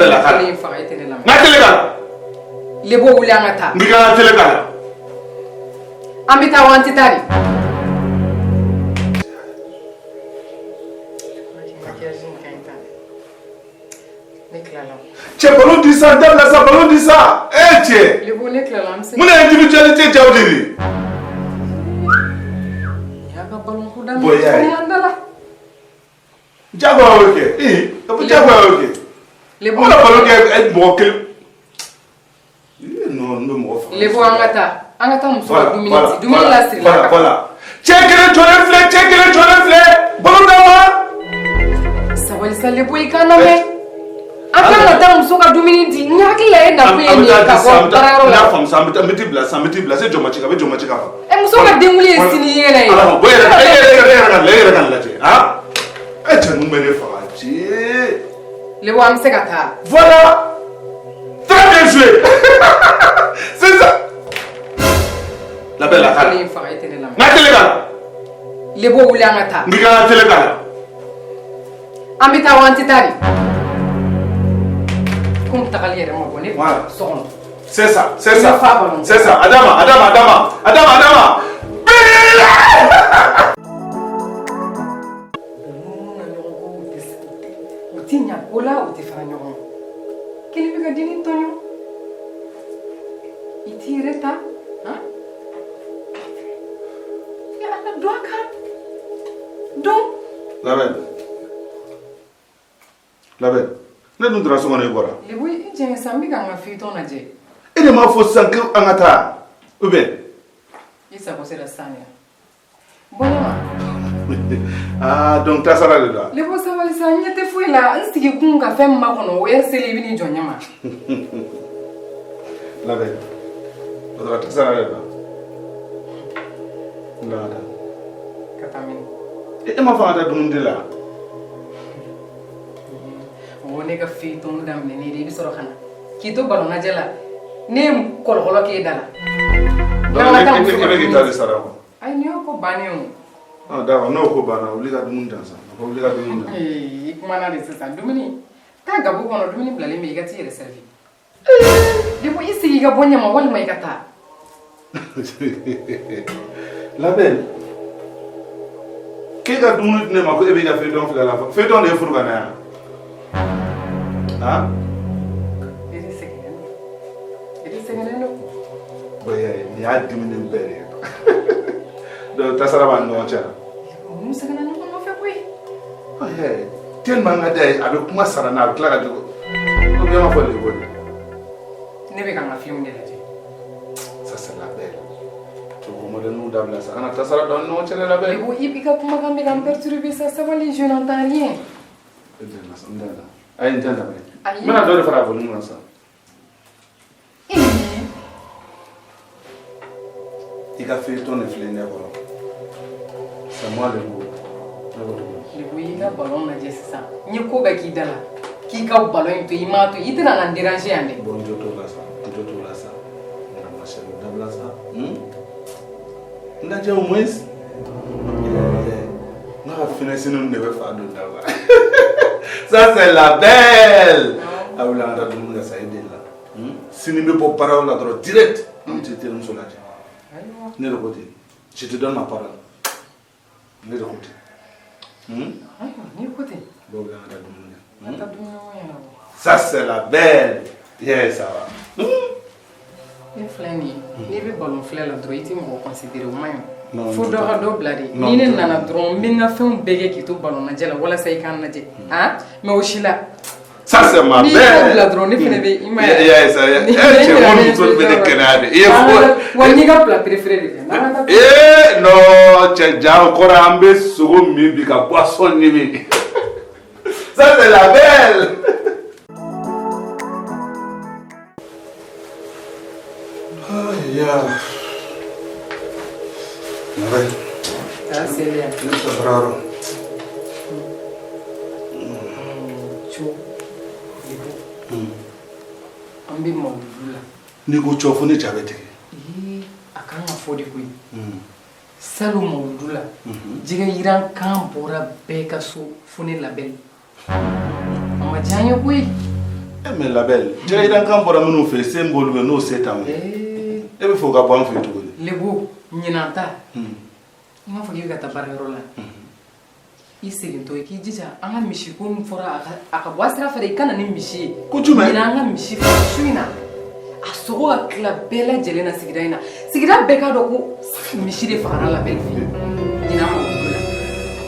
belle, a k'a la. Kelen in faga, e tɛ ne lamɛn. N ka télé k'a la. Lebo, wuli, an ka taa. N k'i ka n ka télé k'a la. An bɛ taa wa an tɛ taa de? Maquillage in ka ɲi tan. Ne tilala. Cɛ, ballon di sa, dabila sa, ballon di sa. Eh cɛ. Lebo, ne tilala, an bɛ se. Mun na individualité jaw de ye? Y'a ka ballon ko daminɛ Bon, y'a ye. tuguni an da la. Jagoya y'o kɛ. Ee, jagoya y'o kɛ. Lebo. An mana ballon kɛ mɔgɔ kelen. Ee non, n bɛ mɔgɔ faga. Lebo, an ka taa. An ka taa muso ka dumuni di. Dumuni voilà, lasirila voilà, ka. Voilà. Cɛ kelen jɔlen filɛ, cɛ kelen jɔlen filɛ. Ballon d'a ma. Sabali sa, Lebo, i k'an lamɛn. An kan ka taa muso ka dumuni di. N hakili la e nakun ye nin ye ka bɔ baarayɔrɔ N y'a la. faamu sa, an bɛ taa, n bɛ t'i bila sa, n bɛ t'i bila se jɔnmaci kan, n bɛ jɔnmaci kan. Ɛ, muso ka denwuli ye sini yɛlɛ ye. Ala ma bɔ, e yɛrɛ, e yɛrɛ, e yɛrɛ ka lajɛ, e yɛrɛ ka lajɛ, han. E cɛ ninnu bɛ ne faga cɛ. Lebo, an bɛ se ka taa. Voilà. Très bien joué. C'est ça. La belle, a k'a la. Kelen in faga, e tɛ ne lamɛn. N ka télé k'a la. Lebo, wuli, an ka taa. N k'i ka n ka télé k'a la. An bɛ taa wa an tɛ taa de? Komi tagali yɛrɛ ma bɔ ne Voilà. so kɔnɔ. C'est ça, c'est I ça. bɛ fa kɔnɔ. C'est ça. Adama, Adama, Adama, Adama, Adama. Ninnu na ɲɔgɔn ko u tɛ u tɛ ɲa ko la, u tɛ fara ɲɔgɔn kan. Kelen bɛ ka dennin tɔɲɔ. I t'i yɛrɛ ta han? Ya Ala, don a kan don. Labɛn. Labɛn. Ne dun taara so kɔnɔ, e bɔra. Lebo, i jɛngɛ sa, n bɛ ka n ka feuilleton lajɛ. E de m'a fɔ sisan ko an ka taa. Ou bien. I sago sera sisan de bɔ ne ma. Ah, donc tasara de don. Lebo, sabali sa, n ɲɛ tɛ foyi la. N sigi kun ka fɛn min makɔnɔ, o heure selen, i bɛ n'i jɔ ɲɛ ma. Labɛn. O dɔrɔn tasara de don. N ka taa. Ka taa min? E m'a fɔ an ka taa dumuni di la. O ne ka feuilleton daminɛ de, i bɛ sɔrɔ ka na k'i to ballon lajɛ la, ne ye kɔlɔkɔlɔ k'e da la. Donc N'an ka taa e muso ka bɛ k'i dumuni ta di. de sara quoi. Ayi, nin y'o ko bannen o. Ah d'accord, n'o ko banna, wuli ka dumuni dan sa. A ko wuli ka dumuni dan. Ee, i kumana de sisan, dumuni taa gabu kɔnɔ, dumuni bilalen bɛ, i ka t'i yɛrɛ servi. Lebo, i sigi i ka bɔ ɲɛma walima i ka taa. Labɛn. K'e ka dumuni di ne ma ko e b'i ka feuilleton filɛ la. Feuilleton de ye furu ka na yan. Han? E de sɛgɛnnen don, e de sɛgɛnnen don. Bon, nin y'a diminen bɛɛ de ye. Donc tasara b'an ni ɲɔgɔn cɛ. Ninnu sɛgɛnna ɲɔgɔn nɔfɛ koyi. Ah, yeah. Tellement ka d'a ye, a bɛ kuma sara n na, a bɛ tila ka jugu. Ko bien ma fɔ de ko de. Ne bɛ ka n ka film de lajɛ. Ça c'est la belle. Cogo modèle dabila sa, kana tasara don an ni ɲɔgɔn cɛ dɛ, la belle. Lebo, i ka kumakan bɛ ka n perturber sa, sabali, je n'entends rien. E tɛ na sa, n tɛ na. Ayi, n tɛ na. Ayi. N bɛna dɔ de fara a volume kan sa. Ee. I ka feuilleton de filɛ ɲɛ kɔrɔ. C'est moi le beau. Ne ko cogo di? Lebo, i ka ballon lajɛ sisan. N ye ko bɛɛ k'i da la k'i ka ballon in to, i m'a to, i tɛna na n déranger yan dɛ. Bon, n jo t'o la sa, n jo t'o la sa. N ma chérie, dabila sa. N lajɛ au moins. N ka finesse ninnu de bɛ fa don da quoi. Ça c'est la belle. A wuli, an ka taa dumuni kɛ sa, e deli la. Sini n bɛ bɔ baarayɔrɔ la dɔrɔn direct. An bɛ t'i terimuso lajɛ. Ayiwa. Ne de ko ten. Je te donne ma parole. Ne de ko ten. Ayiwa, n'i ko ten. Bon, wuli, an ka taa dumuni kɛ. An ka taa dumuni ko ɲɛnabɔ. Ça c'est la belle. Yeah, ça va. Ne filɛ nin ye, n'i bɛ ballon filɛ la dɔrɔn, i tɛ mɔgɔ considérer, o man ɲi. Non, Fo dɔ ka dɔ bila de. Non, Ni ne non. nana dɔrɔn, n bɛ n ka fɛnw bɛɛ kɛ k'i to ballon lajɛ la walasa i k'an lajɛ han, mais o si la. Ça c'est ma N'i belle. y'o bila dɔrɔn, ne fɛnɛ bɛ i ma ye. Yeah, ça y est. Eh, cɛ, ko muso bɛ ne kɛnɛya de. I ye fo. Wa n y'i ka plat préféré de kɛ. N'an ka taa. Eh non, cɛ, ja o kɔrɔ an bɛ sogo min bi ka boisson ni min. Ça c'est la belle. Aïe, ya. Ouais. Taa seli yan. Ne bɛ taa baarayɔrɔ. Co, Lebo, an bɛ mawuludu la. N'i ko cɔ, fo ne ja bɛ tigɛ. Ee, a kan ka fɔ de koyi. Salon mawuludu la, jɛgɛ yiran kan bɔra bɛɛ ka so fo ne labɛn. A ma diya n ye koyi. E mais La Belle, jɛgɛjirankan bɔra minnu fɛ se b'olu bɛ n'o se t'anw ye. E bɛ fɛ o ka bɔ an fɛ yen cogo di? Lebo, ɲinan ta. I m'a fɔ k'i bɛ ka taa baarayɔrɔ la. I segintɔ i k'i jija an ka misi ko min fɔra a ka bɔ a sira fɛ dɛ, i ka na ni misi ye. Ko jumɛn? Ɲinan an ka misi faga su in na. A sogo ka tila bɛɛ lajɛlen na sigida in na. Sigida bɛɛ k'a dɔn ko misi de fagara La Belle fɛ yen. Ɲinan mawuludu la.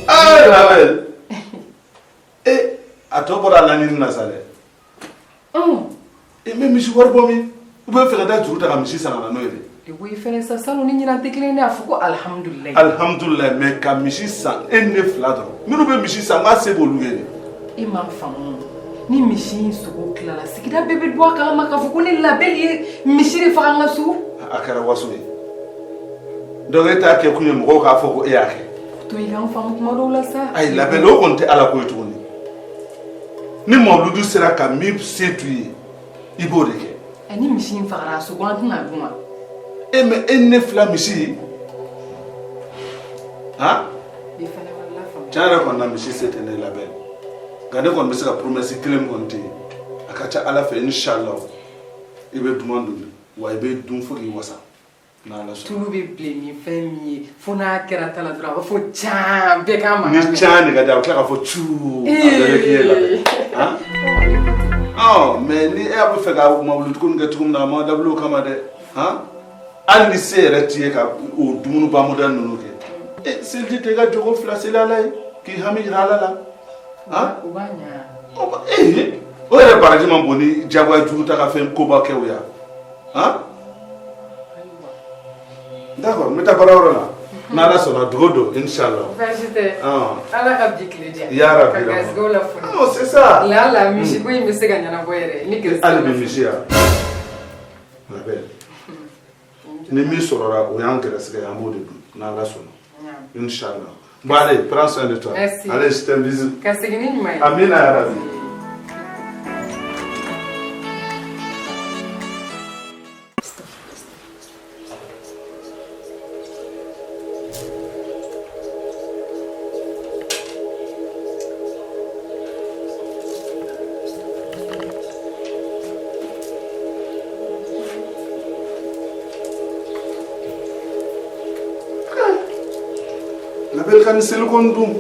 Ee La Belle. E a tɔ bɔra a laɲini na sa dɛ. E n bɛ misi wari bɔ min? U bɛ fɛ ka taa juru ta ka misi san ka na n'o ye de. Lebo i fɛnɛ sa salon ni ɲinan tɛ kelen ye, ne y'a fɔ ko alihamudulilayi. Alihamudulilayi, mais ka misi san e ni ne fila dɔrɔn. Minnu bɛ misi san n k'a se b'olu ye de. E m'a faamu, ni misi in sogo tilala sigida bɛɛ bɛ bɔ a kalama k'a fɔ ko ne La Belle ye misi de faga n ka so. A kɛra waso ye. Donc e t'a kɛ kun ye mɔgɔw k'a fɔ ko e y'a kɛ. To i ka n faamu kuma dɔw la sa. Ayi La Belle, o kɔni tɛ Ala ko ye tuguni. Ni mawuludu sera ka min se t'u ye, i b'o de kɛ. Ɛ ni misi in fagara a sogo an tɛna dun wa? E mais e ni ne fila misi. Han? I fana ma lafaamuya. Tiɲɛ yɛrɛ kɔni na misi se tɛ ne La Belle. Nka ne kɔni bɛ se ka promesse kelen min kɔni ten, a ka ca Ala fɛ inshallah i bɛ duman dun wa i bɛ dun fo k'i wasa. N'Ala sɔnna. Tulu bɛ bilen ni fɛn min ye fo n'a kɛra ta la dɔrɔn a b'a fɔ can bɛɛ k'a mankan mɛn. Ni can de ka di a bɛ tila k'a fɔ cuu a bɛɛ bɛ k'i ye La Belle. Han? Ɔ mais ni e bɛ fɛ ka mawuludu ko nin kɛ cogo min na a ma dabila o kama dɛ. Han? Hali ni se yɛrɛ t'i ye ka o dumuniba modèle ninnu kɛ. E seliji tɛ i ka jɔko fila seli Ala ye k'i hami jira Ala la. Han? O b'a ɲa. Ee o yɛrɛ baraji man bon ni diyagoya juru ta ka fɛn koba kɛ o ya. Han? D'accord, n bɛ taa baarayɔrɔ la. N'Ala sɔnna dugu don inchallah. Baasi tɛ. Ala ka bi tile diya. Ya Rabbi. Ka garisɛgɛw la foni. Non, c'est ça. Lala misi ko in bɛ se ka ɲɛnabɔ yɛrɛ ni garisɛgɛ. Hali bi misi ya. La Belle. Ni min sɔrɔra o y'an garisɛgɛ ye, an b'o de dun n'Ala sɔnna. Inchallah. Bon allez, prends soin de toi. Merci. Allez, je t'aime, bisous. Ka segin ni ɲuman ye. Amina ya Rabbi. La Belle ka nin seliko in dun.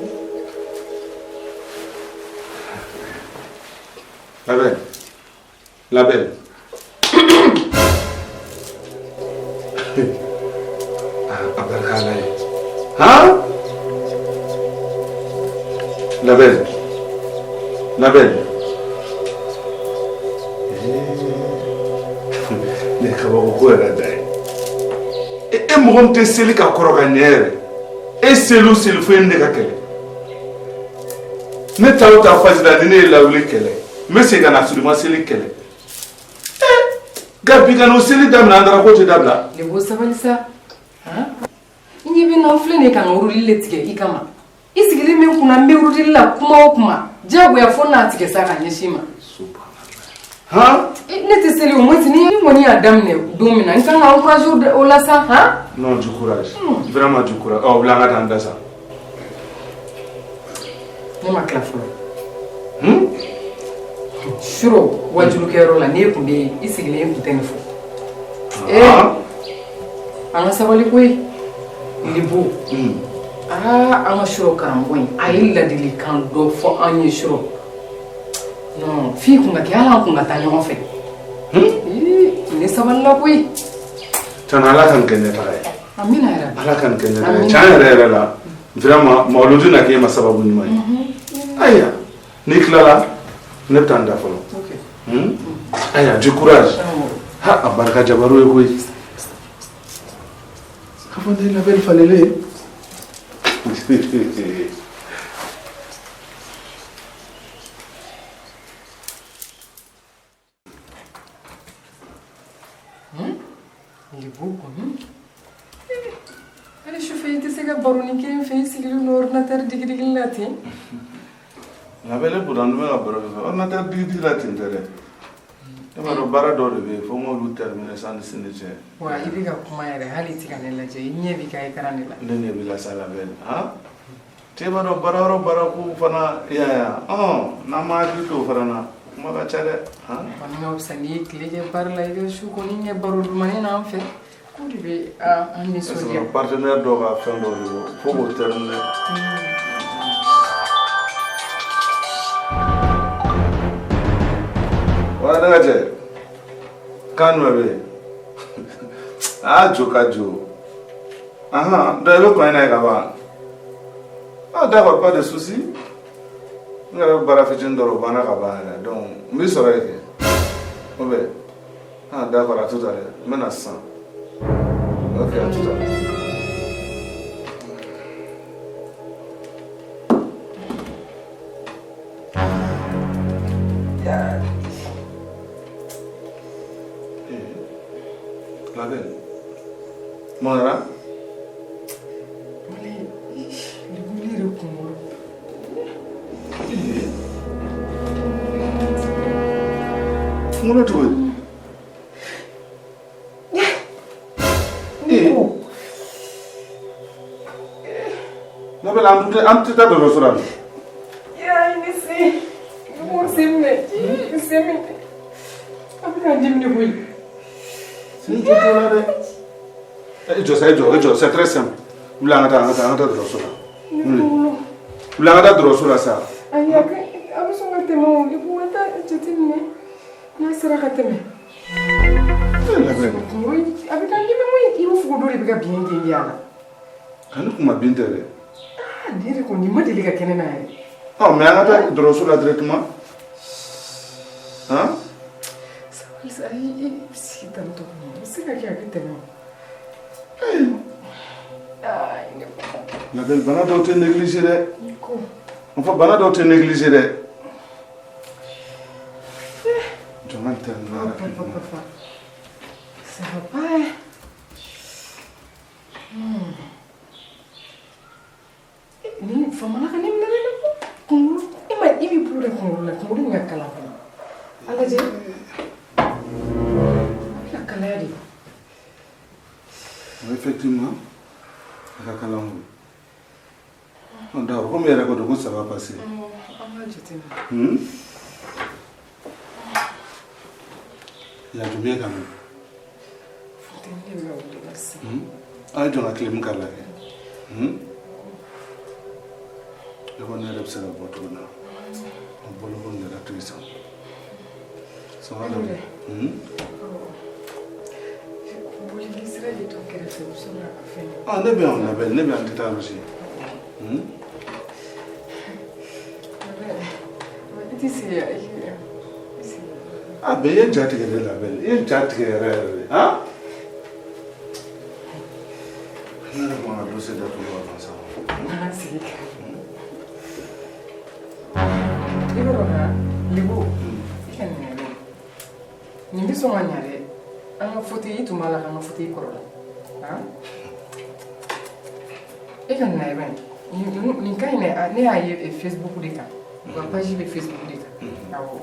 La Belle. La Belle. A barika Ala ye. Han? La Belle. La Belle. Ne kabako ko yɛrɛ da ye. E mɔgɔ min tɛ seli ka kɔrɔ ka ɲɛ yɛrɛ. E seli o seli fo e ni ne ka kɛlɛ. Ne taa o taa fajiri ni ne ye lawuli kɛlɛ. N bɛ segin ka na sɔrɔ i ma seli kɛlɛ. Nka bi ka n'o seli daminɛ an taara k'o tɛ dabila. Lebo sabali sa. Han? I ɲɛ bɛ n na n filɛ nin ye ka n ka wurudili le tigɛ i kama. I sigilen bɛ n kunna n bɛ wurudili la kuma o kuma. Diyagoya fo n n'a tigɛ sa ka ɲɛsin i ma. Han? Ne tɛ seli au moins ni n kɔni y'a daminɛ don min na n kan ka encourager o la sa han? Non, du courage. Vraiment du courage. Ɔ wuli an ka taa an da sa. Ne ma tila fɔlɔ. Suro wajulukɛyɔrɔ la n'e tun bɛ yen i sigilen e tun tɛ nin fɔ. Ee an ka sabali koyi Lebo. Aa an ka suro karamɔgɔ in a ye ladilikan dɔ fɔ an ye suro. Non f'i kun ka kɛ hali an kun ka taa ɲɔgɔn fɛ. Ne sabalila koyi. Tana Ala ka nin kɛ ɲɛtaga ye. Amina yarabi. Ala ka nin kɛ ɲɛtaga ye. Tiɲɛ yɛrɛ yɛrɛ la vraiment mawuludu na k'e ma sababu ɲuman ye. Ayiwa n'i tilala ne bɛ taa n da fɔlɔ. Ayiwa du courage. Ha a barika jabaru ye koyi. A fɔ ne La Belle falelen. Lebo kɔni. Hali sufɛ i tɛ se ka baroni kɛ n fɛ i sigilen don ordinateur digidigili la ten. La Belle pourtant n bɛ ka baro kɛ ordinateur digidigi la ten tɛ dɛ. E b'a dɔn baara dɔw de bɛ yen fo n k'olu terminer sanni sini cɛ. Wa i bɛ ka kuma yɛrɛ hali i tɛ ka ne lajɛ i ɲɛ b'i ka écran de la. Ne ɲɛ b'i la sa La Belle han. Cɛ b'a dɔn baara yɔrɔ baara ko fana i y'a ye wa n'an ma hakili to o fana na. Kuma ka ca dɛ. Kɔni ka fisa n'i ye tile kɛ baara la, i bɛ su kɔni kɛ baro dumanni n'an fɛ. K'o de bɛ an nisɔndiya. Partenaire dɔw ka fɛn dɔw de bɔ fo k'o terminer. Wa ne ka cɛ, kan jumɛn bɛ yen? Aa jo ka jo. Ahan, donc i bɛ kɔn in na yen ka ban. Ah d'accord, pas de souci. N yɛrɛ bɛ baara fitinin dɔ la, o banna ka ban yɛrɛ. Donc n b'i sɔrɔ yen kɛ. O bɛ. Ah d'accord, à tout à l'heure. N bɛ na sisan. Ok, à tout à l'heure. La belle. Mun kɛra? Wale, ne yɛrɛ kunkolo. Kunkolo cogo di? La belle, an tɛ taa dɔgɔtɔrɔso la bi. Yaa ne sen. Ne sen minɛ. N sen minɛ. A bɛ ka n dimi de koyi. Sen tɛ t'o la dɛ. E jɔ sa, e jɔ, e jɔ, c'est très simple. Wuli an ka taa, an ka taa, an ka taa dɔgɔtɔrɔso la. Wuli. Wuli an ka taa dɔgɔtɔrɔso la sa. Ayi, a bɛ sɔn ka tɛmɛ o. I ko an t'a jateminɛ n'a sera ka tɛmɛ. La belle. A bɛ ka n dimi koyi. I b'a fɔ ko dɔ de bɛ ka bin genge a la. Ka ne kuma bin tɛ dɛ. Ah, ne yɛrɛ kɔni ma deli ka kɛnɛ na yɛrɛ. Ɔ mais an ka taa dɔgɔtɔrɔso la directement. Han? Sabali sa, i sigi tan tɔ. A bɛ se ka kɛ a bɛ tɛmɛ o. La belle, bana dɔw tɛ négliger dɛ. Enfin, bana dɔw tɛ négliger dɛ. Jɔn ka terminer rapidement. Ça va pas. Ni famana ka ne minɛ dɛ. Kunkolo, e ma i b'i bolo da kunkolo la, kunkolo in ka kalan fana. A lajɛ. A bɛ ka kalaya de. Effectivement, a ka kalan koyi. D'accord, komi e yɛrɛ ko ten ko ça va passer. An b'a jateminɛ. Il y a du bien quand même. Funteni de bɛ ka wuli la sisan. A ye jɔ ka clim k'a la kɛ. Ne ko ne yɛrɛ bɛ se ka bɔ cogo min na. A bolo ko nin yɛrɛ to yen sa. Ça va la belle? Boli sira de to kɛrɛfɛ, u sɔn ka fɛn. Ah, ne bɛ yan la belle, ne bɛ yan, n tɛ taa yɔrɔ si. I t'i sigi yan. Ah ben i ye n ja tigɛ de la belle, i ye n ja tigɛ yɛrɛ yɛrɛ de. Han? Ne yɛrɛ kun ka dossier datugu ka ban sa. An ka sigi kɛrɛfɛ. I b'a dɔn han, Libu, i ka nin kɛ. Nin bɛ sɔn ka ɲa dɛ. An ka fauteuil, i tun b'a la k'an ka fauteuil kɔrɔ la. Han? E ka nin na i b'a ye. Nin ka ɲi dɛ, ne y'a ye Facebook de kan. U ka page bɛ Facebook de kan. Awɔ.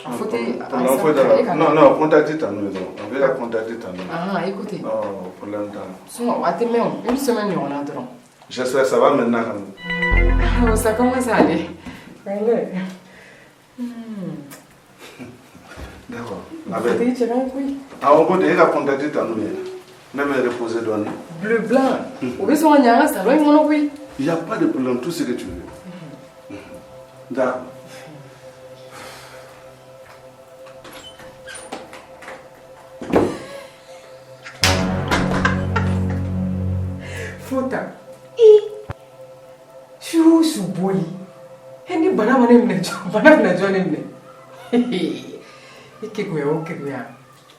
A fauteuil. Problème foyi t'a la. Non, non, contact ta n'o ye dɔrɔn. A bɛ ka contact ta n'o ye. Ah, écoutez. Oh, problème t'a la. Sinon, a tɛ mɛn o. Une semaine ɲɔgɔnna dɔrɔn. J'espère ça va maintenant quand même. Oh, ça commence à aller. Allez. D'accord. La belle. Fauteuil cɛ ka ɲi koyi. Awɔ, ko de e ka contact ta n'o ye. Ne bɛ reposer dɔɔnin. Bleu blanc. O bɛ sɔn ka ɲɛ an ka salon in kɔnɔ koyi. Il n'y a pas de problème, tout ce que tu veux. D'accord. Fo tan. I. Su o su boli. E ni bana ma ne minɛ jɔn, bana bɛna jɔn ne minɛ. I kegunya o kegunya.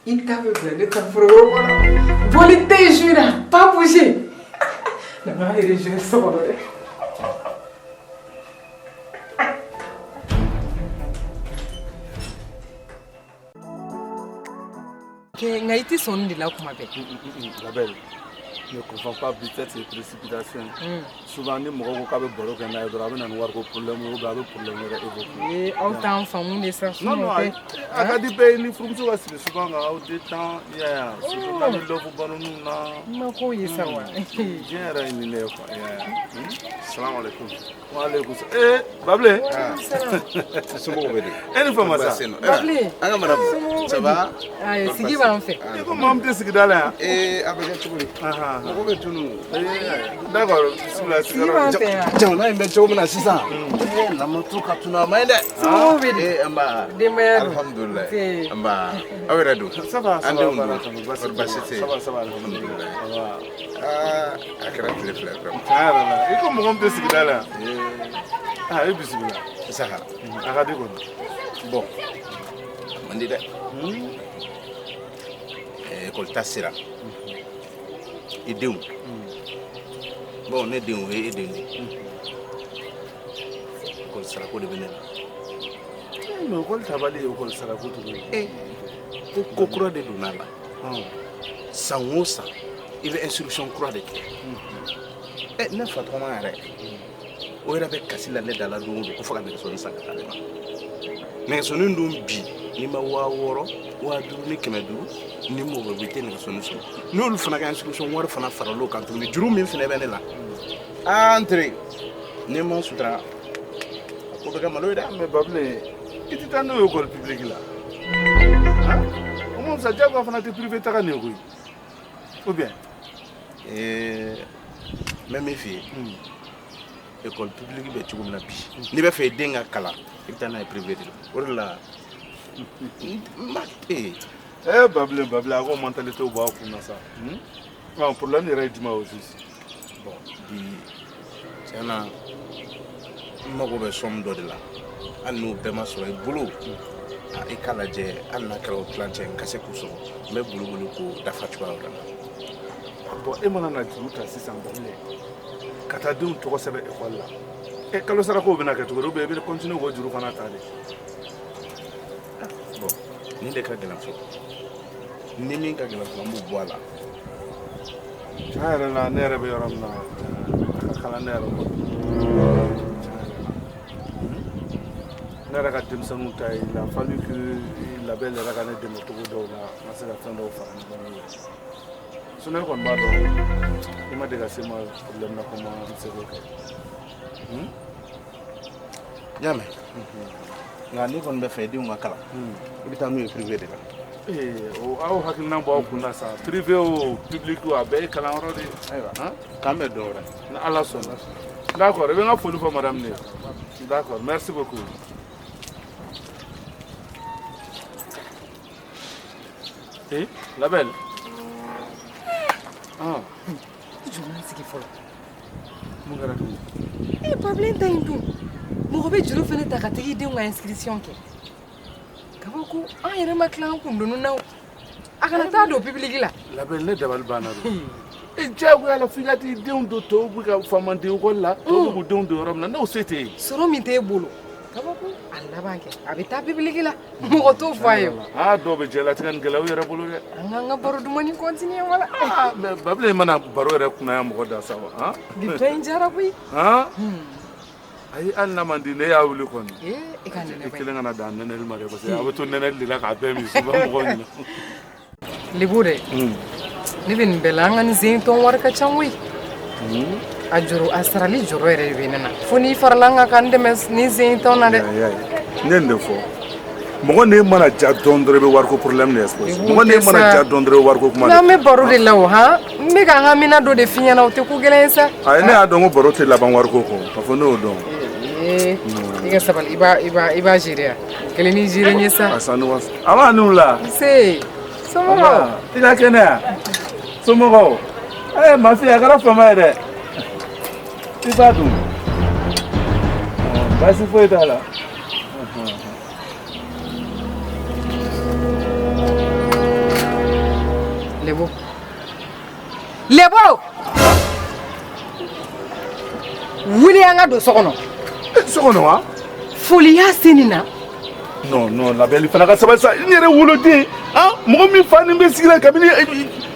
I ta bɛ bila ne ta foroko kɔnɔ. Boli tɛ yen su in na, pas bouger. Na b'a yɛrɛ jouer so kɔnɔ dɛ. Nka i tɛ sɔn nin de la kuma bɛɛ. La belle, Ne confonds pas vitesse et précipitation. Souvent ni mɔgɔ ko k'a bɛ baro kɛ n'a ye dɔrɔn, a bɛ na ni wariko problème ye ou bien a bɛ problème wɛrɛ évoquer. Ee, aw t'an faamu de sa. Non, non, ayi, a ka di bɛɛ ye ni furumuso ka sigi souvent ka aw détend, i y'a ye wa, surtout n'aw bɛ love baroninw na. I ma k'o ye sa wa. Diɲɛ yɛrɛ ye nin de ye quoi, i y'a ye. Salam alaikum. Waaleykum salam. Ee, Babile. Somɔgɔw bɛ di? E ni fama sa. Babile. An ka madame. Ça va? Ayi, sigi b'an fɛ. I ko maa min tɛ sigida la yan. Ee, a bɛ kɛ cogo di? Mɔgɔ bɛ tunu. D'accord, bisimila. Sigi b'an fɛ yan. Jamana in bɛ cogo min na sisan. Ee, lamɔtu ka tunu, a ma ɲi dɛ. Somɔgɔw bɛ di? Ee, an ba. Denbaya dun? Alhamdulilayi. Nse. An ba. Aw yɛrɛ dun? Ça va, ça An va, denw baara dun? tanu, baasi Kɔri baasi tɛ Ça yen? va, ça va, alhamdulilayi. Ça va. Aa, a kɛra tile 2 ye vraiment. Tiɲɛ yɛrɛ la, i ko mɔgɔ min tɛ sigida la yan. Ah, e bisimila. Isaka. A ka di kɔni. Bon, a man di dɛ. École ta sera. I denw. Bon, ne denw, o ye e den de ye. École sarako de bɛ ne la. Mais école tabali ye école sarako tuguni. Ee, ko kura de donna a la. San o san, i bɛ inscription kura de kɛ. Ɛ, ne fa tɔgɔma yɛrɛ, o yɛrɛ bɛ kasi la ne da la don o don ko fo ka nɛgɛsɔnin san ka d'ale ma. Nɛgɛsɔnin dun bi, n'i ma 6000, 5500, ni m'o bɛ bɔ, i tɛ nɛgɛsɔnin sɔrɔ. N'olu fana ka inscription wari fana faral'o kan tuguni, juru min fana bɛ ne la. Aa, n teri, n'i ma sutura, a ko bɛ kɛ malo ye dɛ. Mais Babile, i tɛ taa n'o ye école publique la. O ma fisa, diyagoya fana tɛ privé taga nin ye koyi. Ou bien? Ee, n bɛ min f'i ye, école publique bɛ cogo min na bi, n'i bɛ fɛ i den ka kalan, i bɛ taa n'a ye privé de la. O de la n ma ee. Eh, Babile, Babile, a ko mentalité b'aw kun na sa. Bon, problème yɛrɛ ye jumɛn ye aussi? Bon, bi tiɲɛ na, n mago bɛ somme dɔ de la, hali n'o bɛɛ ma sɔrɔ i bolo, i k'a lajɛ, hali n'a kɛra o tilancɛ, n ka se k'o sɔrɔ, n bɛ boli boli k'o dafa cogoya wɛrɛ la. Bon, e mana na juru ta sisan, Babile, ka taa denw tɔgɔ sɛbɛn école la, e kalo sara kow bɛna kɛ cogo di? Ou bien i bɛ continuer k'o juru fana ta de? Bon, nin de ka gɛlɛn fɔlɔ. Ni min ka gɛlɛn fɔlɔ, n b'o bɔ a la. Tiɲɛ yɛrɛ la, ne yɛrɛ bɛ yɔrɔ min na, a ka kalan ne yɛrɛ kɔ. Tiɲɛ yɛrɛ la, ne yɛrɛ ka denmisɛnninw ta ye, il a fallu que labɛn yɛrɛ ka ne dɛmɛ cogo dɔw la, n ka se ka fɛn dɔw fara ɲɔgɔn kan. Sinon e kɔni b'a dɔn, i ma deli ka se n ma problème na ko ma n se k'o kɛ. N y'a mɛn, nka n'i kɔni bɛ fɛ i denw ka kalan, i bɛ taa n'u ye privé de la. Ee, o aw hakilina b'aw kun na sa, privé o, public o, a bɛɛ ye kalanyɔrɔ de ye. Ayiwa, k'an bɛn don wɛrɛ. Ni Ala sɔnna. D'accord, i bɛ n ka foli fɔ madame ye. D'accord, merci beaucoup. Eh, la belle. Ah. I jɔ n sigi fɔlɔ. Mun kɛra tugun? Ee, Babile ta in dun, mɔgɔ bɛ juru fana ta ka t'i denw ka inscription kɛ. Kabako, an yɛrɛ ma tila an kun donni na o. A kana taa don public la. La belle, ne dabali banna de. E, diyagoya la f'i ka t'i denw don tɔw bɛ ka faamaden école la, tɔw bɛ k'u denw don yɔrɔ min na, n'o se t'e ye. Sɔrɔ min t'e bolo. Kabako, a laban kɛ, a bɛ taa public la. Mɔgɔ t'o fɔ a ye o. Aa, dɔw bɛ diɲɛlatigɛ nin gɛlɛya u yɛrɛ bolo dɛ. An k'an ka baro dumani continuer wala. Aa, mais Babile mana baro yɛrɛ kunnaya mɔgɔ da sa wa. Han? Bi ta in diyara koyi. Han? Ayi, hali n'a man di, ne y'a wuli kɔni. Ee, e ka nɛnɛ I bani. kelen kana dan nɛnɛli ma dɛ, parce que a bɛ to nɛnɛli de la k'a bɛɛ min, souvent mɔgɔw ɲinɛ. Lebu dɛ, ne bɛ nin bɛɛ la, an ka nin sen tɔn wari ka ca koyi. A juru, a sarali jɔrɔ yɛrɛ de bɛ ne na. Fo n'i farala an kan ka n dɛmɛ nin sen tɔn na dɛ. Ne ye nin de fɔ. Mɔgɔ n'e mana ja dɔn dɔrɔn, i bɛ wariko problème de exposer. Mɔgɔ n'e mana ja dɔn dɔrɔn, i bɛ wariko kuma de. N'an bɛ baro de la o, han, n bɛ ka n hamina dɔ de f'i ɲɛna, o tɛ ko gɛlɛn ye sa. Ayi, ne y'a dɔn ko baro tɛ laban wariko kɔ, k'a fɔ ne y'o dɔn. Ee, i ka sabali, i b'a gérer yan. Kelen ni gérer n ye sa. A sanu wa. A b'a n'u la. Nse, somɔgɔw? I ka kɛnɛ yan. Somɔgɔw? Eh, ma fille, a kɛra fama ye dɛ. I b'a dun. Baasi foyi t'a la. Lebo. Lebo! Wuli, an ka don so kɔnɔ. So kɔnɔ wa? Foli y'a se nin na. Non, non, la belle, fana ka sabali sa. N yɛrɛ woloden, han, mɔgɔ min fa ni bɛ sigi la kabini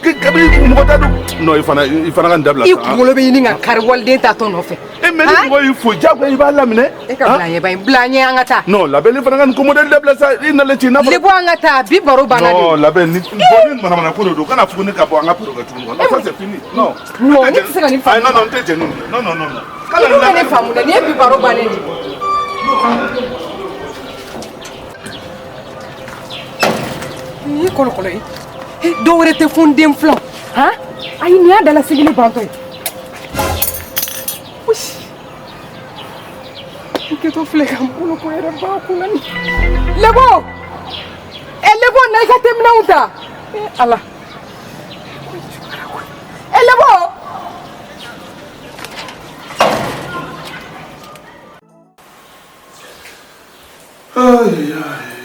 Kabini mɔgɔ t'a dɔn. Non, i fana ka nin dabila. I kunkolo bɛ ɲini ka kari waliden ta tɔ nɔfɛ. E, mais ni mɔgɔ y'i fo, diyagoya i b'a laminɛ. E ka bila ɲɛ ba in, bila ɲɛ, an ka taa. Non, La Belle, i fana ka nin ko modèle dabila sa. I nalen ci i n'a fɔ. Lebo, an ka taa, bi baro banna de. Non, La Belle, ni bɔn ni manamana ko de don, kana fɔ ko ne ka bɔ an ka baro kɛ tuguni. Non, ça c'est fini. Non. Non, ne tɛ se ka nin faamu. Ayi, non, non, n tɛ jɛn ni nin ye. Non, non, non, non. I dun ka ne faamu dɛ, nin ye bi baro bannen de ye. Nin ye kɔlɔkɔlɔ ye, dɔw wɛrɛ tɛ fo n den filaw han. Ayi, nin y'a dala segini bantɔ ye. N kɛtɔ filɛ ka n bolo ko yɛrɛ ba kunna ni Lebo. Ɛ Lebo, na i ka teminɛnw ta. E Ala, ɛ Lebo. Aïe, aïe.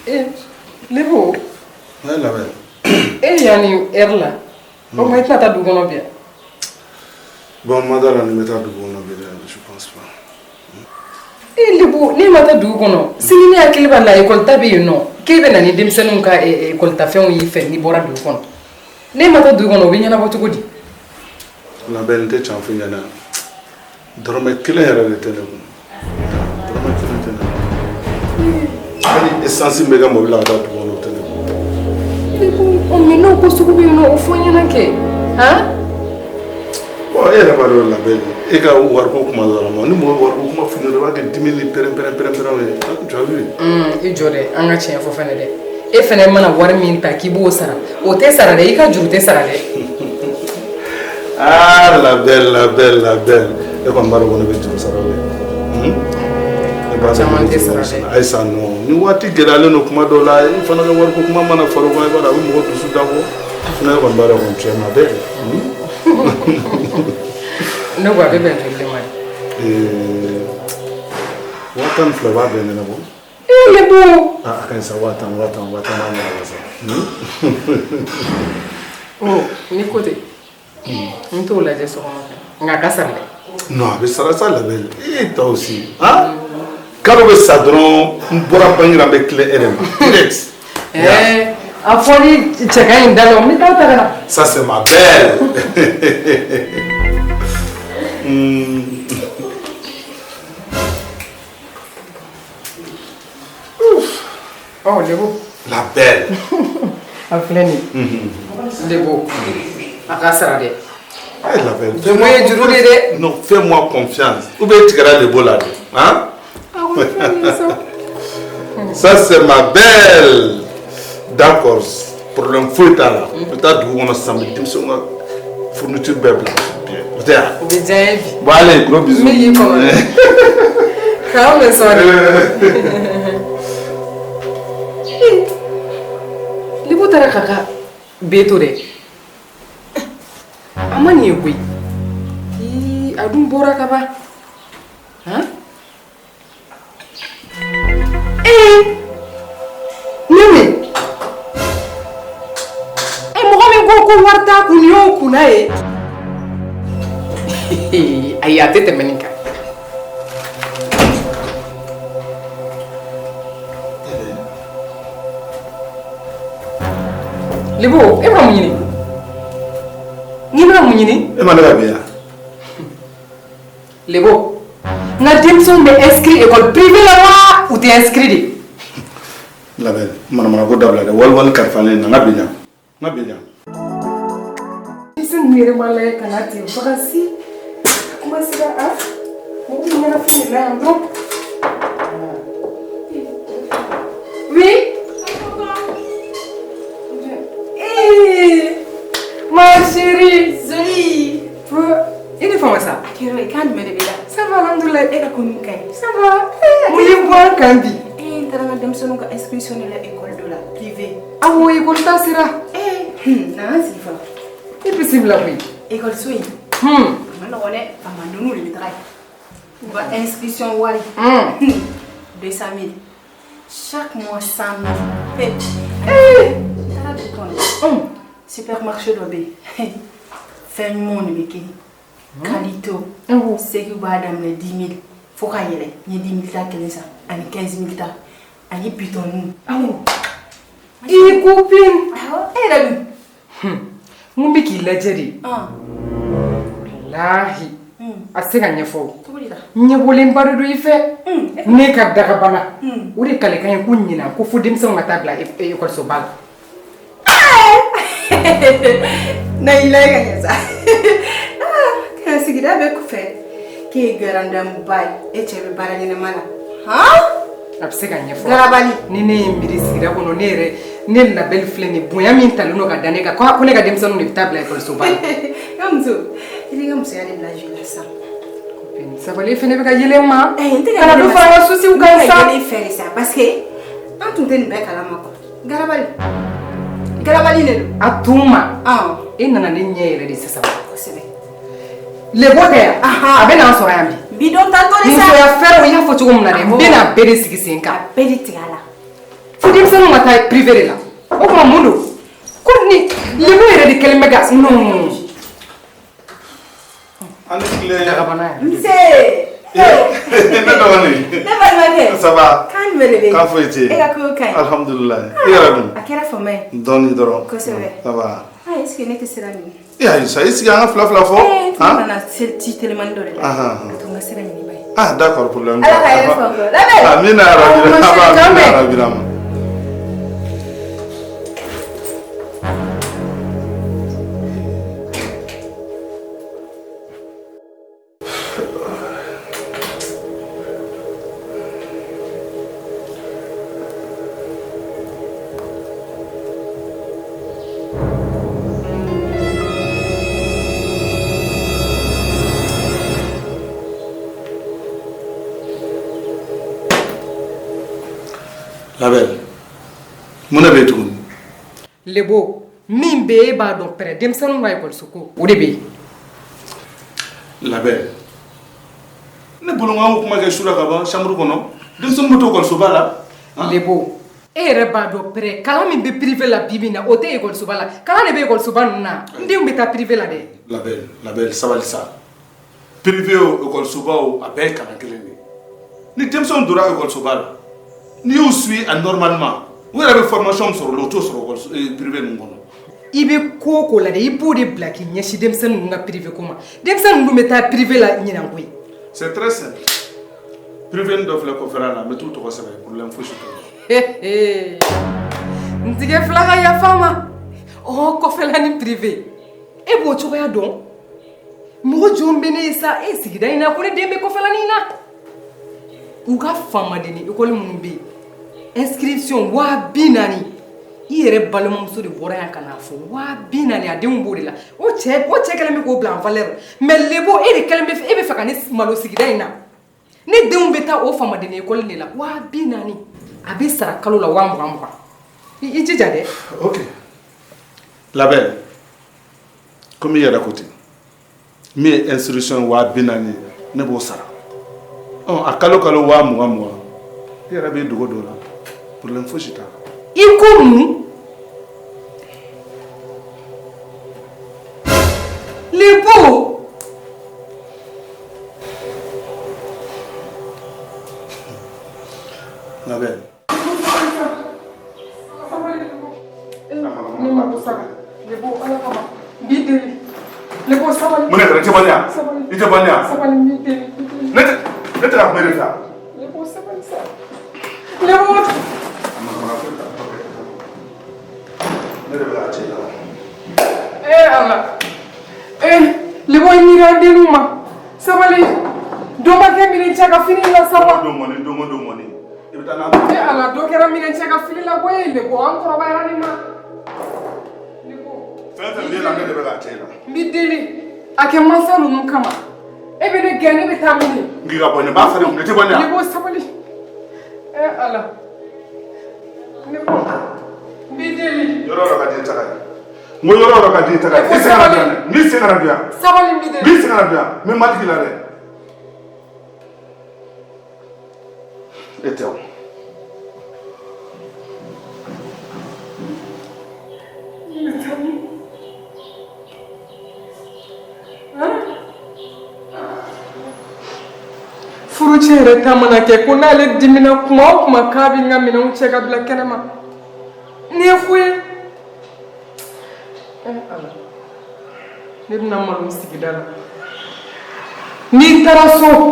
E Lebo. Ouais, La Belle. E yan nin heure la, o ma i tɛna taa dugu kɔnɔ bi yan? Bon, ma da la ni n bɛ taa dugu kɔnɔ bi dɛ, je pense pas. E Lebo, ne ma taa dugu kɔnɔ sini, ne hakili b'a la ekɔli ta bɛ yen nɔ, k'e bɛ na ni denmisɛnninw ka ekɔli tafɛnw y'i fɛ. N'i bɔra dugu kɔnɔ, ne ma taa dugu kɔnɔ, o bɛ ɲɛnabɔ cogo di? La Belle, n tɛ can f'i ɲɛna, dɔrɔmɛ kelen yɛrɛ de tɛ ne kun, dɔrɔmɛ kelen tɛ ne kun. Hali essence min bɛ kɛ mobili la ka taa dugu kɔnɔ, o tɛ ne kun. Lebo, o mais n'o ko sugu bɛ yen nɔ, o fɔ n ɲɛna kɛ han. Bon, e yɛrɛ b'a dɔn, La Belle, e ka wariko kuma dɔrɔn ma, ni mɔgɔ ye wariko kuma f'i ɲɛna, i b'a kɛ dimi ni pɛrɛn pɛrɛn pɛrɛn pɛrɛn ye. Tu as vu? I jɔ dɛ, an ka tiɲɛ fɔ fɛnɛ dɛ. E fɛnɛ mana wari min ta k'i b'o sara, o tɛ sara dɛ, i ka juru tɛ sara dɛ. Ah, La Belle, La Belle, La Belle, e kɔni b'a dɔn ko ne bɛ juru sara dɛ. E b'a dɔn. Caman tɛ sara dɛ. Ayisa, non, ni waati gɛlɛyalen don kuma dɔw la, i fana ka wariko kuma mana fara o kan, i b'a dɔn a bɛ mɔgɔ dusu dabɔ. Fana e kɔni b'a dɔn kɔni, tu es ma belle. Ne ko a bɛ bɛn joli de ma de? 12,000 b'a bɛɛ ɲɛnabɔ. E Lebo. Ah, a ka ɲi sa, 10,000, 10,000, 10,000 b'a ɲɛnabɔ sa. Oh, ni ko tɛ, n t'o lajɛ so kɔnɔ nka a ka sara dɛ. Non, a bɛ sara sa, La Belle. E toi aussi, hein? Kalo bɛ sa dɔrɔn, n bɔra banque la, n bɛ tila e de ma direct. Ɛɛ, a fɔ ni cɛ ka ɲi da la, n bɛ taa ta ka na. Ça c'est ma belle. Oh Lebo. La Belle. A filɛ nin ye Lebo, a ka sara dɛ. Eh, La Belle. Juru ye juru de dɛ. Non, fais-moi confiance. Ou bien tigɛra Lebo la de, hein? A ko fɛn min ye sa. Ça c'est ma belle. D'accord, problème foyi t'a la. N bɛ taa dugu kɔnɔ sisan, n bɛ denmisɛnw ka fourniture bɛɛ bila. Bien. O tɛ yan? O bɛ diya n ye bi. Bon, allez, gros bisous. N bɛ k'i kɔnɔ dɛ, k'an bɛ sɔn dɛ. Lebo taara k'a ka be to dɛ, a ma nin ye koyi. Ii, a dun bɔra ka ban han. Ee, ne e mɔgɔ min ko ko wari t'a kun, nin y'o kunna ye. Ayi, a tɛ tɛmɛ nin kan. Lebo, e bɛna mun ɲini? N'i bɛna mun ɲini? E ma ne ka bi yan. Lebo, n ka denmisɛnw bɛ inscrit école privée la wa u tɛ inscrit de? La Belle, manamana ko dabila dɛ, wali wali kalifa ne na, n ka bi yan. N ka bi yan. Denmisɛn ninnu yɛrɛ b'a lajɛ ka na ten vacances kuma sera, a mɔgɔ bɛ ɲɛnafin de la yan dɔrɔn. Oui. Eh, ma chérie. Zoli. I ni fama sa. Kero, i kan jumɛn de bɛ la? Ça va, alhamdoulilah. E ka ko min ka ɲi. Ça va. Mun ye bɔ an kan bi? E, n taara n ka denmisɛnninw ka inscription de la école dɔ la privé. Awɔ, école ta sera. Eh, na an sigi fɔlɔ. I bisimila koyi. École so in, a ma nɔgɔn dɛ, faamadenninw de bɛ taga yen. U ka inscription wari, 200 000. Chaque mois 100 000. Eh, n taara dugu kɔnɔ. Supermarché dɔ bɛ yen. Fɛn ɲumanw de bɛ kɛ yen. Qualité. Segi b'a daminɛ 10 000 fo ka yɛlɛ. N ye 10 000 ta kelen san ani 15 000 ta ani bitɔnniw. Awɔ. I copine. Awɔ, e yɛrɛ dun? N ko n bɛ k'i lajɛ de. Walahi. A tɛ se ka ɲɛfɔ. Cogo di la? N ɲɛbɔlenba de don i fɛ. Ne ka dagabana. O de kalekan ye ko ɲinan ko fo denmisɛnw ka taa bila ekɔlisoba la. Na y'i lajɛ ka ɲɛ sa. Ka sigida bɛɛ kɔfɛ k'e ye grande dame ba ye, e cɛ bɛ baara ɲɛnama la. Han? A bɛ se ka ɲɛfɔ. Garabali. Ni ne ye miiri sigida kɔnɔ, ne yɛrɛ ne labɛli filɛ nin bonya min talen don ka da ne kan, ko ne ka denmisɛnninw de bɛ taa bila ekɔlisoba la. N ka muso, i b'i ka musoya de bila jeu la sisan. Sabali, fɛnɛ bɛ ka yɛlɛ n ma. N tɛ ka Kana dɔ fara n ka soucis kan sa. sa. N bɛ ka yɛlɛ i fɛ de sa parce que an tun tɛ nin bɛɛ kalama quoi. Garabali. Garabali de don. A tun ma. E nana ne ɲɛ yɛlɛ de sisan. Kosɛbɛ. Lebo tɛ yan. A bɛ n'an sɔrɔ yan bi. Bi don tantɔ de sa. Musoya fɛɛrɛw i y'a fɔ cogo min na dɛ, n bɛ n'a bɛɛ de sigi sen kan. A bɛɛ de tigɛ a la. Fo denmisɛnninw ka taa privé de la. O tuma mun don? Ko ni lebo yɛrɛ de kɛlen bɛ ka non. An ni tile. Dagabana yɛrɛ. Nse. Ne dɔgɔnin. Ne balimakɛ. Ça va? Kan jumɛn de bɛ yen? Kan foyi tɛ yen. E ka kow ka ɲi. Alhamdulilayi. I yɛrɛ dun? A kɛra fama ye. Dɔɔni dɔrɔn. Kosɛbɛ. Ça va? Ah, est ce que ne tɛ sira minɛ? E ayi sa, i sigi an ka fila fila fɔ. Ee, n tun nana ci telimani dɔ de la. Ahan. A to n ka sira ɲini ba ye. Ah, d'accord, problème. Ala ka hɛrɛ fɔ n kɔ. Labɛn. Amina yarabi. Aw ma se Amina kan mɛn. yarabi. Amina. Labɛn, mun de bɛ yen tuguni? Lebo, min bɛ e b'a dɔn pɛrɛ denmisɛnninw ka ekɔliso ko o de bɛ yen. Labɛn, ne bolo n k'an kuma kɛ su la ka ban chambre kɔnɔ, denmisɛnninw bɛ to ekɔlisoba la. Lebo, e yɛrɛ b'a dɔn pɛrɛ kalan min bɛ privé la bi bi in na o tɛ ekɔlisoba la, kalan de bɛ ekɔlisoba ninnu na, n denw bɛ taa privé la dɛ. Labɛn, labɛn, sabali sa. Privé o, ekɔlisoba o, a bɛɛ ye kalan kelen de ye. Ni denmisɛnw donna ekɔlisoba la, n'i y'u suit a normalement, u yɛrɛ bɛ formation min sɔrɔ o la, u t'o sɔrɔ ekɔliso privé ninnu kɔnɔ. I bɛ ko o ko la dɛ, i b'o de bila k'i ɲɛsin denmisɛnnin ninnu ka privé ko ma. Denmisɛnnin ninnu bɛ taa privé la ɲinan koyi. C'est très simple. Privé dɔ filɛ kɔfɛla la, n bɛ t'u tɔgɔ sɛbɛn, problème fosi t'o la. N tigɛ fila ka yafa n ma. Ɔ kɔfɛla ni privé, e b'o cogoya dɔn? Mɔgɔ jɔn bɛ ne ye sa e sigida in na ko ne den bɛ kɔfɛla nin na? U ka faamadenni ekɔli minnu bɛ yen, inscription 40 000. I yɛrɛ balimamuso de bɔra yan ka n'a fɔ 40 000, a denw b'o de la. O cɛ kɛlen bɛ k'o bila en valeur, mais lebo e de kɛlen bɛ e bɛ fɛ ka ne malo sigida in na. Ne denw bɛ taa o faamadenni ekɔli de la, 40 000, a bɛ sara kalo la 20 000 20. I jija dɛ. Ok. Labɛn, komi i yɛrɛ ko ten, min ye inscription 40 000 ye, ne b'o sara. Ɔ a kalo kalo 20 000 20, i yɛrɛ b'i dogo don o la, problème fosi t'a la. I ko mun? Lebo. Labɛn. Ne mako sara. Lebo, Ala kama. N b'i deli. Lebo, sabali. Mun de kɛra? I tɛ bɔ ne yan? Sabali. I tɛ bɔ ne yan? Sabali, n b'i deli. Ne tɛ ka kuma e de fɛ wa? Lebo, sabali sa. Lebo. Ne de bɛ k'a cɛ i la. Eh Ala. Eh, Lebo, i miiri an denninw ma. Sabali. Dɔ ma kɛ minɛn cɛ ka fini la sa wa? Don mɔni, don o don mɔni. I bɛ taa n'a Eh Ala, dɔ kɛra minɛn cɛ ka fini la koyi. Lebo, an kɔrɔbayara nin ma. Lebo. Fɛn fɛn b'e la, ne de bɛ k'a cɛ i la. N b'i deli. A kɛ mansa ninnu kama. E bɛ ne gɛn, ne bɛ taa min? N k'i ka bɔ ne, n b'a fɔ de kun, i tɛ bɔ ne yan. Lebo, sabali. Eh Ala. Lebo. N b'i deli. Yɔrɔ o yɔrɔ ka di i taga ye. N ko yɔrɔ o yɔrɔ ka di i taga ye. I sen kana don yan dɛ. N b'i sen kana don yan. Sabali, n b'i N deli. b'i sen kana don yan. N bɛ mali k'i la dɛ. E tɛ o. Furucɛ yɛrɛ ta mana kɛ ko n'ale dimina kuma o kuma k'a bɛ n ka minɛnw cɛ ka bila kɛnɛ ma. Nin ye fu ye. Ala, ne bɛna malo sigida la. N'i taara so,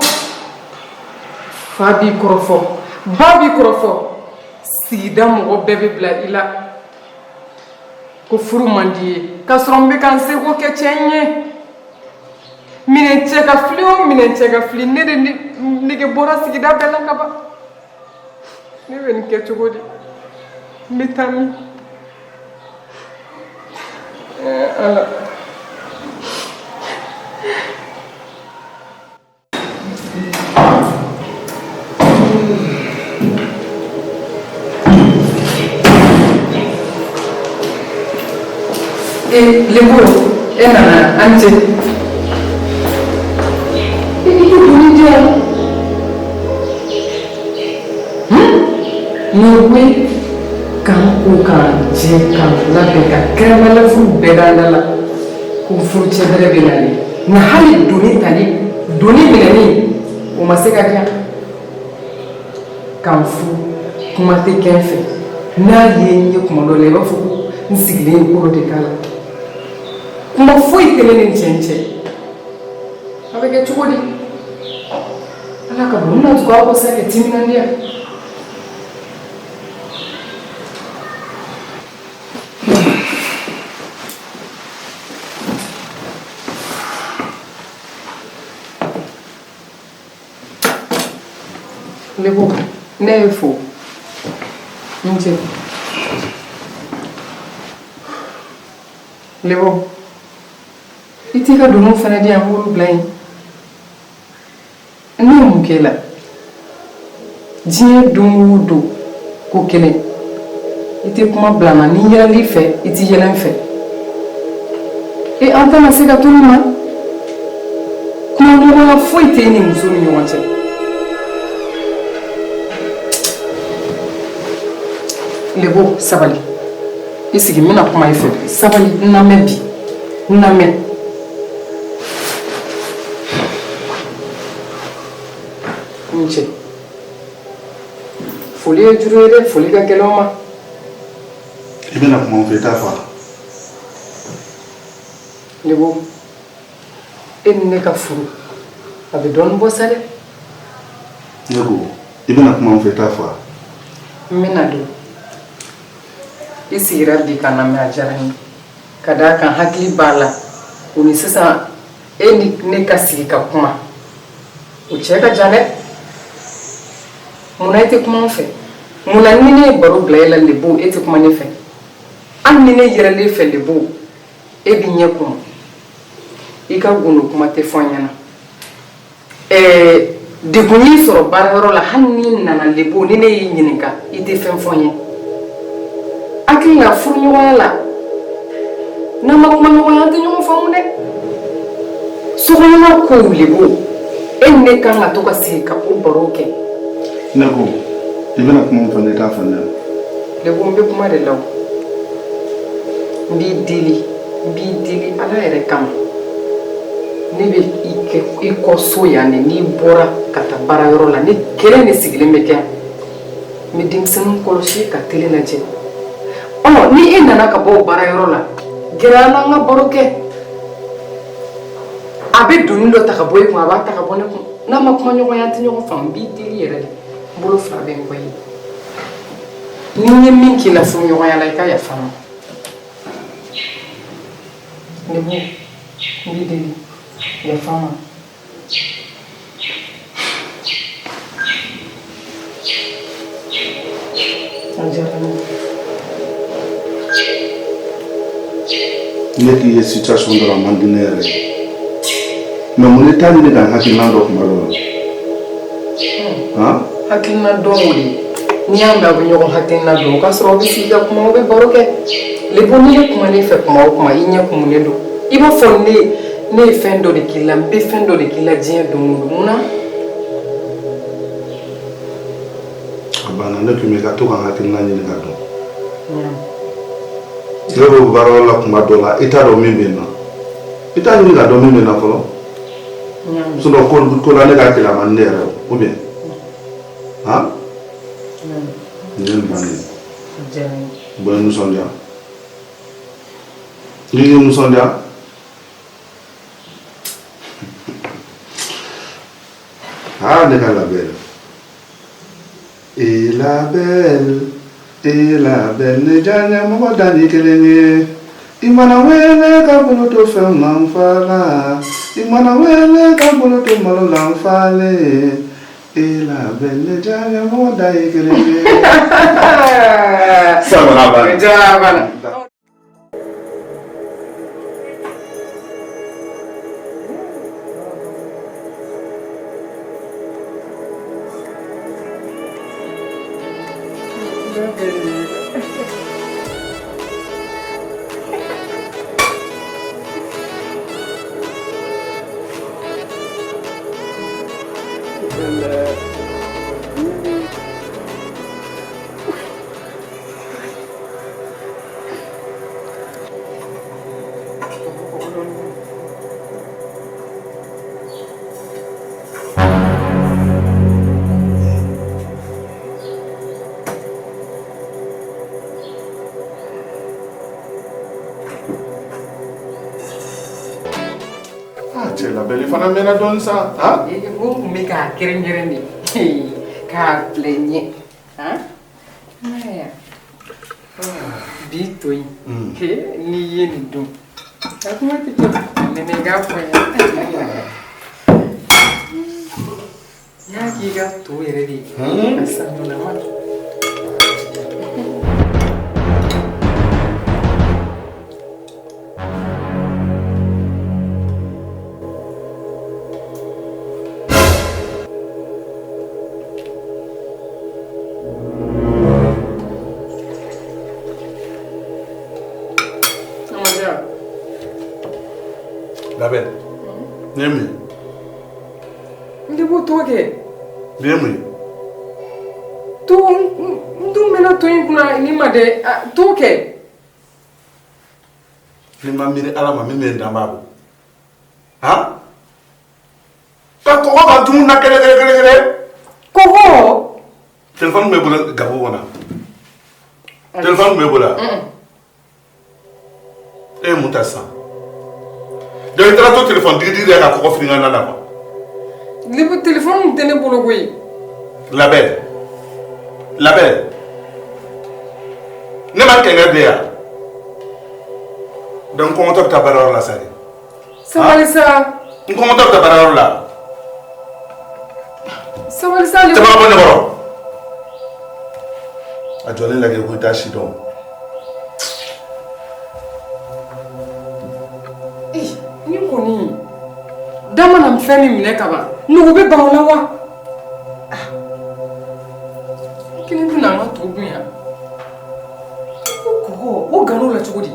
fa b'i kɔrɔfɔ, ba b'i kɔrɔfɔ, sigida mɔgɔ bɛɛ bɛ bila i la ko furu man di ye, k'a sɔrɔ n bɛ ka n seko kɛ cɛ in ye. Minɛn cɛ ka fili o minɛn cɛ ka fili, ne de nege bɔra sigida bɛɛ la ka ban. Ne bɛ nin kɛ cogo di? N bɛ taa min? Ala. Lebo, e nana an cɛ. I ko doni di yan. Nin ko ye k'an ko k'an jɛ k'an labɛn ka kɛrɛmɛlɛfuru bɛɛ d'an da la ko furucɛ bɛrɛ bɛ nalen, nka hali doni tali, doni minɛni, o ma se ka kɛ. K'an furu, kuma tɛ kɛ n fɛ. N'a ye n ye kuma dɔ la, i b'a fɔ ko n sigilen ye ko dɔ de k'a la. Kuma foyi tɛ ne ni n cɛ cɛ. A bɛ kɛ cogo di? Ala ka bon, n bɛna tugu aw kɔ sa kɛ timinandiya. Lebo, ne ye fo. N ce. Lebo, i t'i ka doniw fana di yan, n b'olu bila yen. Ne ye mun k'e la? Diɲɛ don o don ko kelen. I tɛ kuma bila n na, ni n yɛlɛl'i fɛ, i tɛ yɛlɛ n fɛ. E, an tɛna se ka to nin ma. Kuma ɲɔgɔnya foyi tɛ e ni muso ni ɲɔgɔn cɛ. Lebo, sabali. I sigi, n bɛna kuma i fɛ. Sabali, n lamɛn bi. N lamɛn. N cɛ. Foli ye juru ye dɛ, foli ka gɛlɛn o ma. I bɛna kuma n fɛ, i t'a fɔ. Lebo, e ni ne ka furu, a bɛ dɔɔnin bɔ sa dɛ. Ne ko, i bɛna kuma n fɛ, i t'a fɔ. N bɛna don. I sigira bi ka na mɛn, a diyara n ye. Ka d'a kan hakili b'a la, o ni sisan e ni ne ka sigi ka kuma, o cɛ ka jan dɛ. Munna e tɛ kuma n fɛ? Munna ni ne ye baro bila e la Lebo, e tɛ kuma ne fɛ? Hali ni ne yɛrɛlen fɛ Lebo, e b'i ɲɛ kumu. I ka gundo kuma tɛ fɔ n ɲɛna. Ɛɛ, degun y'i sɔrɔ baarayɔrɔ la, hali n'i nana Lebo, ni ne y'i ɲininka, i tɛ fɛn fɔ n ye. Hakili la furuɲɔgɔnya la, n'an ma kuma ɲɔgɔnya, an tɛ ɲɔgɔn faamu dɛ. Sokɔnɔna kow Lebo, e ni ne kan ka to ka sigi ka o baro kɛ. Ne ko, i bɛna kuma min fɔ ne, i t'a fɔ ne ɲɛna. Lebo, n bɛ kuma de la o. N b'i deli, n b'i deli Ala yɛrɛ kama. Ne bɛ i kɛ i kɔ so yan de, n'i bɔra ka taa baarayɔrɔ la, ne kelen de sigilen bɛ kɛ yan. N bɛ denmisɛnninw kɔlɔsi ka tele lajɛ. Ɔ, ni e nana ka bɔ o baarayɔrɔ la, gɛrɛ an na, an ka baro kɛ. A bɛ doni dɔ ta ka bɔ e kun, a b'a ta ka bɔ ne kun. N'an ma kuma ɲɔgɔn ye, an tɛ ɲɔgɔn faamu. N b'i deli yɛrɛ de, n bolo fila bɛ n kɔ ye. Ni n ye min k'i la furuɲɔgɔnya la, i ka yafa n ma. Lebo, n b'i deli, yafa n ma. A diyara n ye. Ne k'i ye situation dɔ la, a man di ne yɛrɛ ye. Mais mun ne t'a ɲini ka n hakilina dɔn kuma dɔ la? Han? Hakilina dɔn o de, n'i y'a mɛn aw bɛ ɲɔgɔn hakilina dɔn, o k'a sɔrɔ aw bɛ sigi ka kuma, aw bɛ baro kɛ. Lebo, ni ne kuma ne fɛ kuma o kuma, i ɲɛ kumunen don. I b'a fɔ ne ye fɛn dɔ de k'i la, n bɛ fɛn dɔ de k'i la diɲɛ don o don. Mun na? A banna, ne tun bɛ ka to ka n hakilina ɲini ka dɔn. Ne bɛ baarayɔrɔ la kuma dɔ la, i t'a dɔn min bɛ n na. I t'a ɲini ka dɔn min bɛ n na fɔlɔ. Sinon ko la ne ka kɛlɛ, a man di ne yɛrɛ o, ou bien? Han? Nin ye nin bannen ye. Diyara n ye. Bɔ nisɔndiya. N'i ye nisɔndiya. Ah, ne ka la belle. Et la belle, et la belle, ne diyaɲɛ mɔgɔ dan ni kelen ye. I mana wele ka bolo to fɛn na n fa la. I mana wele ka bolo to malo la n falen. Et la belle, ne diyaɲɛ mɔgɔ dan ye kelen ye. Sisan kɔni a banna. Jaa, a banna. Ah, cɛ la belle fana mɛnna dɔɔni sa. Ah? N ko n kun bɛ k'a kɛrɛnkɛrɛn de k'a bila n ɲɛ. Han? Ayiwa. Bi to in n'i ye nin dun a kuma tɛ kɛ nɛnɛ i k'a fɔ n ye. N y'a k'i ka to yɛrɛ de ye. A sanulama. La belle. Nin ye mun ye? N de b'o to kɛ. Nin ye mun ye? To n dun mɛnna to in kunna ni ma dɛ to kɛ. Ni ma miiri Ala ma min bɛ n danbaa bɔ. Han? Ka kɔgɔ ka dumuni na kɛlɛ kɛlɛ kɛlɛ kɛlɛ. Kɔgɔ? Téléphone b'e bolo gabugu kɔnɔ. Téléphone b'e bolo yan. E ye mun ta sisan? Donc i taara to téléphone digi digi de ka kɔgɔ fili n ka na la quoi. Libu téléphone tɛ ne bolo koyi. La belle. La belle. Ne ma kɛngɛ bilen yan. Donc n kɔngɔtɔ bɛ taa baarayɔrɔ la sa de. Sabali sa. N kɔngɔtɔ bɛ taa baarayɔrɔ la. Sabali sa. Tɛmɛ ka bɔ ne kɔrɔ. A jɔlen lajɛ ko i t'a si dɔn. Ni kɔni da mana fɛn min minɛ ka ban nugu bɛ ban o la wa? N kelen tɛna an ka to dun yan. O kɔgɔ o gan'o la cogo di?